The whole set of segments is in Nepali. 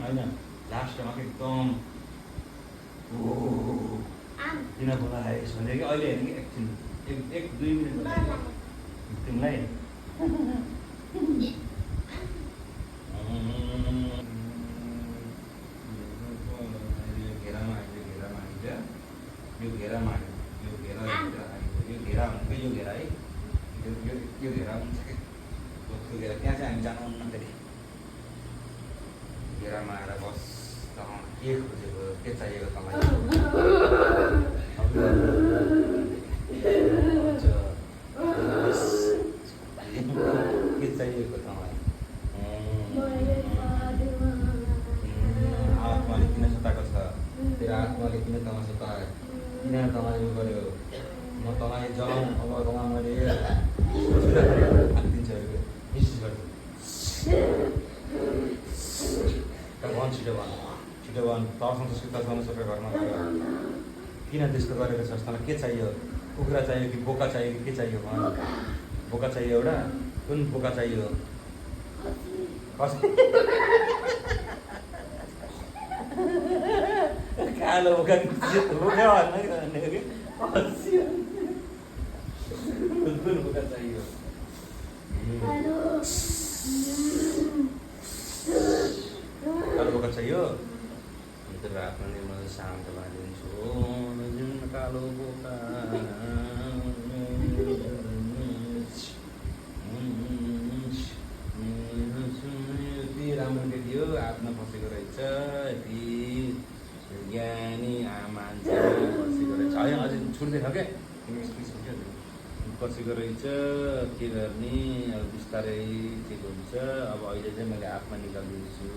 होइन लास्टमा एकदम किन बोलाएस भने कि अहिले हेर्ने कि एकछिन एक 2 मिनट तिमीलाई घेरामा आइज यो घेरामा आइज यो घेरा यो घेरा भनेको यो घेरा है यो घेरा हुन्छ कि त्यो घेरा त्यहाँ चाहिँ हामी जानुहुन्न फेरि घेरामा आएर बस के खोजेको के चाहिएको तपाईँलाई के चाहिएको तपाईँलाई आत्माले किन सताएको छ तेरो आत्माले किन तँलाई सतायो किन तँलाई उयो गर्यो म तँलाई जलाउँ अब तँलाई मैले हालिदिन्छ मिसिस गर्छु भन् छिटो भन् तँसँग सुत्तासँग सबै घरमा गयो किन त्यस्तो गरेको छस् तँलाई के चाहियो कुखुरा चाहियो कि बोका चाहियो कि के चाहियो भन् बोका चाहियो एउटा कुन बोका चाहियो कालो बोका बोका भन्नु कि कुन बोका चाहियो कालो बोका चाहियो तेरो आफ्नै म शान्त भइदिन्छु जुन कालो बोका यति राम्रो केटी हो आत्मा फसेको रहेछ यति ज्ञानी मान्छे फसेको रहेछ है अझै छुट्दैन क्या बसेको रहेछ के गर्ने अब बिस्तारै ठिक हुन्छ अब अहिले चाहिँ मैले आत्मा निकालिदिन्छु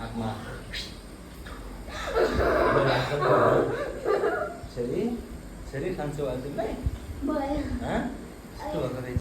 आत्मा सरी खान्छौ आज तिमीलाई